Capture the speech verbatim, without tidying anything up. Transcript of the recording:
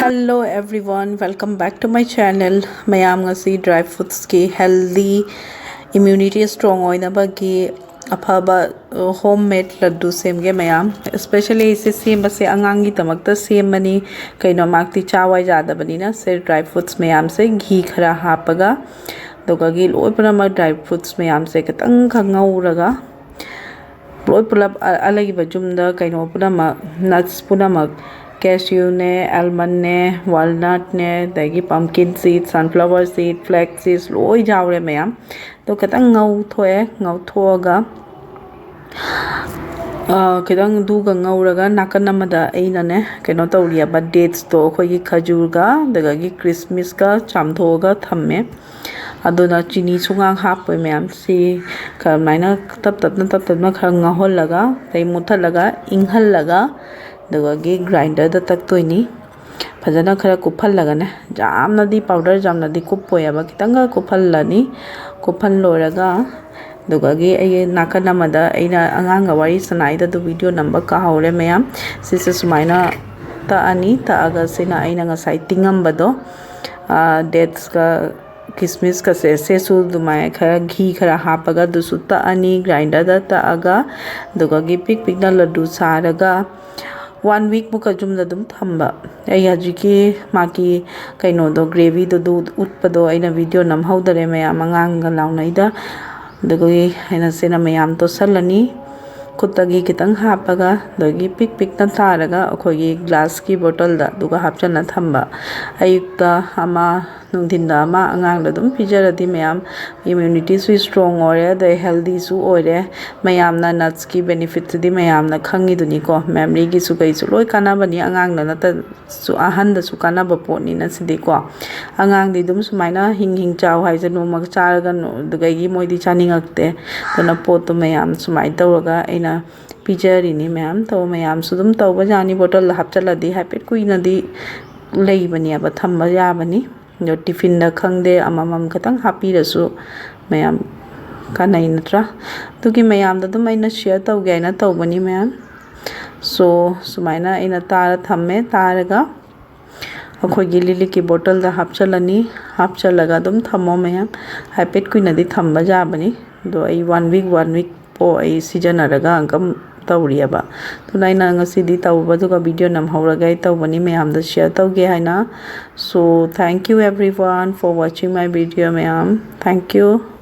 Hello everyone, welcome back to my channel. ꯃꯌꯥꯝ, ꯉꯁꯤ dry fruitsꯀꯤ healthy, immunity strong ꯑꯣꯏꯅꯕꯒꯤ ꯑꯐꯕ homemade laddu ꯁꯦꯝꯒꯦ ꯃꯌꯥꯝ꯫ Especially ꯑꯩꯁꯦ ꯁꯦꯝꯕꯁꯦ ꯑꯉꯥꯡꯒꯤꯗꯃꯛꯇ ꯁꯦꯝꯕꯅꯤ꯫ ꯀꯩꯅꯣ, ꯃꯥꯛꯇꯤ ꯆꯥꯋꯥꯏ ꯌꯥꯗꯕꯅꯤꯅ ꯁꯦ dry fruits ꯃꯌꯥꯝꯁꯦ ꯘꯤ ꯈꯔ ꯍꯥꯞꯄꯒ, ꯑꯗꯨꯒꯒꯤ ꯂꯣꯏ ꯄꯨꯝꯅꯃꯛ dry fruits ꯃꯌꯥꯝꯁꯦ ꯈꯤꯇꯪꯈꯛ ꯉꯧꯔꯒ, ꯂꯣꯏ ꯄꯨꯂꯞ ꯑ-, ꯑꯂꯩꯕ ꯌꯨꯝꯗ ꯀꯩꯅꯣ ꯄꯨꯝꯅꯃꯛ, nuts ꯄꯨꯝꯅꯃꯛ, cashewꯅꯦ, almondꯅꯦ, walnutꯅꯦ, ꯑꯗꯒꯤ pumpkin seed, sunflower seed, flax seeds ꯂꯣꯏ ꯌꯥꯎꯔꯦ ꯃꯌꯥꯝ꯫ ꯑꯗꯣ ꯈꯤꯇꯪ ꯉꯧꯊꯣꯛꯑꯦ꯫ ꯉꯧꯊꯣꯛꯑꯒ, ꯑ, ꯈꯤꯇꯪ ꯑꯗꯨꯒ ꯉꯧꯔꯒ ꯅꯥꯀꯟ ꯑꯃꯗ ꯑꯩꯅꯅꯦ ꯀꯩꯅꯣ ꯇꯧꯔꯤꯑꯕ, datesꯇꯣ, ꯑꯩꯈꯣꯏꯒꯤ ꯈꯖꯨꯔꯒ ꯑꯗꯨꯗꯒꯤ ꯀꯤꯁꯃꯤꯁꯀ ꯆꯥꯝꯊꯣꯛꯑꯒ ꯊꯝꯃꯦ꯫ ꯑꯗꯨꯅ ꯆꯤꯅꯤ ꯁꯨꯡꯍꯥꯞ ꯍꯥꯞꯄꯣꯏ ꯃꯌꯥꯝ꯫ ꯁꯤ ꯀꯃꯥꯏꯅ ꯇꯞ ꯇꯞꯅ, ꯇꯞ ꯇꯞꯅ ꯈꯔ ꯉꯧꯍꯜꯂꯒ, ꯑꯗꯩ ꯃꯨꯠꯊꯠꯂꯒ, ꯏꯪꯍꯜꯂꯒ, ꯑꯗꯨꯗꯒꯤ grinderꯗ ꯇꯛꯇꯣꯏꯅꯤ꯫ ꯐꯖꯅ ꯈꯔ ꯀꯨꯞꯍꯜꯂꯒꯅꯦ, ꯌꯥꯝꯅꯗꯤ powder ꯌꯥꯝꯅꯗꯤ ꯀꯨꯞꯄꯣꯏꯑꯕ, ꯈꯤꯇꯪꯒ ꯀꯨꯞꯍꯜꯂꯅꯤ꯫ ꯀꯨꯞꯍꯜ ꯂꯣꯏꯔꯒ, ꯑꯗꯨꯗꯒꯤ ꯑꯩꯒꯤ ꯅꯥꯀꯟ ꯑꯃꯗ ꯑꯩꯅ ꯑꯉꯥꯡꯒ ꯋꯥꯔꯤ ꯁꯥꯟꯅꯩꯗ ꯑꯗꯨ video ꯅꯝꯕ ꯀꯥꯍꯧꯔꯦ ꯃꯌꯥꯝ꯫ ꯁꯤꯁꯦ ꯁꯨꯃꯥꯏꯅ ꯇꯛꯑꯅꯤ꯫ ꯇꯛꯑꯒ ꯁꯤꯅ ꯑꯩꯅ ꯉꯁꯥꯏ ꯇꯤꯡꯉꯝꯕꯗꯣ, ꯑꯥ, datesꯀ ꯀꯤꯁꯃꯤꯁꯀꯁꯦ, ꯁꯦꯁꯨ ꯑꯗꯨꯃꯥꯏꯅ ꯈꯔ ꯘꯤ ꯈꯔ ꯍꯥꯞꯄꯒ ꯑꯗꯨꯁꯨ ꯇꯛꯑꯅꯤ grinderꯗ ꯇꯛꯑꯒ, ꯑꯗꯨꯗꯒꯤ ꯄꯤꯛ ꯄꯤꯛꯅ ꯂꯗꯨ ꯁꯥꯔꯒ one week ꯃꯨꯛꯀ ꯌꯨꯝꯗ ꯑꯗꯨꯝ ꯊꯝꯕ꯫ ꯑꯩ ꯍꯧꯖꯤꯛꯀꯤ ꯃꯥꯒꯤ ꯀꯩꯅꯣꯗꯣ, gravyꯗꯨ, ꯑꯗꯨ ꯎꯠꯄꯗꯣ ꯑꯩꯅ video ꯅꯝꯍꯧꯗꯔꯦ ꯃꯌꯥꯝ, ꯑꯉꯥꯡꯒ ꯂꯥꯎꯅꯩꯗ꯫ ꯑꯗꯨꯗꯒꯤ ꯑꯩꯅ ꯁꯤꯅ ꯃꯌꯥꯝ ꯇꯣꯠꯁꯜꯂꯅꯤ꯫ ꯈꯨꯠꯇꯒꯤ ꯈꯤꯇꯪ ꯍꯥꯞꯄꯒ, ꯑꯗꯒꯤ ꯄꯤꯛ ꯄꯤꯛꯅ ꯇꯥꯔꯒ ꯑꯩꯈꯣꯏꯒꯤ glassꯀꯤ bottleꯗ ꯑꯗꯨꯒ ꯍꯥꯞꯆꯤꯜꯂ ꯊꯝꯕ꯫ ꯑꯌꯨꯛꯇ ꯑꯃ, ꯅꯨꯡꯊꯤꯟꯗ ꯑꯃ ꯑꯉꯥꯡꯗ ꯑꯗꯨꯝ ꯄꯤꯖꯔꯗꯤ ꯃꯌꯥꯝ immunityꯁꯨ strong ꯑꯣꯏꯔꯦ, ꯑꯗꯩ healthyꯁꯨ ꯑꯣꯏꯔꯦ꯫ ꯃꯌꯥꯝꯅ nutsꯀꯤ benefitꯁꯤꯗꯤ ꯃꯌꯥꯝꯅ ꯈꯪꯉꯤꯗꯨꯅꯤꯀꯣ꯫ Memoryꯒꯤꯁꯨ ꯀꯩꯁꯨ ꯂꯣꯏ ꯀꯥꯟꯅꯕꯅꯤ, ꯑꯉꯥꯡꯗ ꯅꯠꯇꯁꯨ ꯑꯍꯟꯗꯁꯨ ꯀꯥꯟꯅꯕ ꯄꯣꯠꯅꯤꯅ ꯁꯤꯗꯤꯀꯣ꯫ ꯑꯉꯥꯡꯗꯤ ꯑꯗꯨꯝ ꯁꯨꯃꯥꯏꯅ ꯍꯤꯡ ꯍꯤꯡ ꯆꯥꯎ ꯍꯥꯏꯁꯦ, ꯅꯣꯡꯃ ꯆꯥꯔꯒ ꯅꯣ-, ꯑꯗꯨꯗꯒꯤ ꯃꯣꯏꯗꯤ ꯆꯥꯅꯤꯡꯉꯛꯇꯦ꯫ ꯑꯗꯨꯅ ꯄꯣꯠꯇꯣ ꯃꯌꯥꯝ ꯁꯨꯃꯥꯏꯅ ꯇꯧꯔꯒ ꯑꯩꯅ ꯄꯤꯖꯔꯤꯅꯤ ꯃꯌꯥꯝ꯫ ꯇꯧ-, ꯃꯌꯥꯝꯁꯨ ꯑꯗꯨꯝ ꯇꯧꯕ ꯌꯥꯅꯤ꯫ Bottleꯗ ꯍꯥꯞꯆꯤꯜꯂꯗꯤ ꯍꯥꯏꯐꯦꯠ ꯀꯨꯏꯅꯗꯤ ꯂꯩꯕꯅꯦꯕ, ꯊꯝꯕ ꯌꯥꯕꯅꯤ꯫ ꯑꯗꯣ tiffinꯗ ꯈꯪꯗꯦ, ꯑꯃꯃꯝ ꯈꯛꯇꯪ ꯍꯥꯞꯄꯤꯔꯁꯨ ꯃꯌꯥꯝ ꯀꯥꯟꯅꯩ ꯅꯠꯇ꯭ꯔꯥ? ꯑꯗꯨꯒꯤ ꯃꯌꯥꯝꯗ ꯑꯗꯨꯝ ꯑꯩꯅ share ꯇꯧꯒꯦ ꯍꯥꯏꯅ ꯇꯧꯕꯅꯤ ꯃꯌꯥꯝ꯫ So, ꯁꯨꯃꯥꯏꯅ ꯑꯩꯅ ꯇꯥꯔ ꯊꯝꯃꯦ꯫ ꯇꯥꯔꯒ ꯑꯩꯈꯣꯏꯒꯤ ꯂꯤꯛꯂꯤꯛꯀꯤ ꯕꯣꯇꯜꯗ ꯍꯥꯞꯆꯤꯜꯂꯅꯤ꯫ ꯍꯥꯞꯆꯤꯜꯂꯒ ꯑꯗꯨꯝ ꯊꯝꯃꯣ ꯃꯌꯥꯝ꯫ ꯍꯥꯏꯐꯦꯠ ꯀꯨꯏꯅꯗꯤ ꯊꯝꯕ ꯌꯥꯕꯅꯤ꯫ ꯑꯗꯣ ꯑꯩ ꯋꯥꯟ ꯋꯤꯛ ꯋꯥꯟ ꯋꯤꯛ ꯄꯣ ꯑꯩ ꯁꯤꯖꯤꯟꯅꯔꯒ ꯑꯪꯀꯝ ꯇꯧꯔꯤꯑꯕ꯫ ꯑꯗꯨꯅ ꯑꯩꯅ ꯉꯁꯤꯗꯤ ꯇꯧꯕꯗꯨꯒ ꯚꯤꯗꯤꯑꯣ ꯅꯝꯍꯧꯔꯒ ꯑꯩ ꯇꯧꯕꯅꯤ, ꯃꯌꯥꯝꯗ ꯁꯤꯌꯔ ꯇꯧꯒꯦ ꯍꯥꯏꯅ꯫ So thank you everyone for watching my video ꯃꯌꯥꯝ꯫ Thank you꯫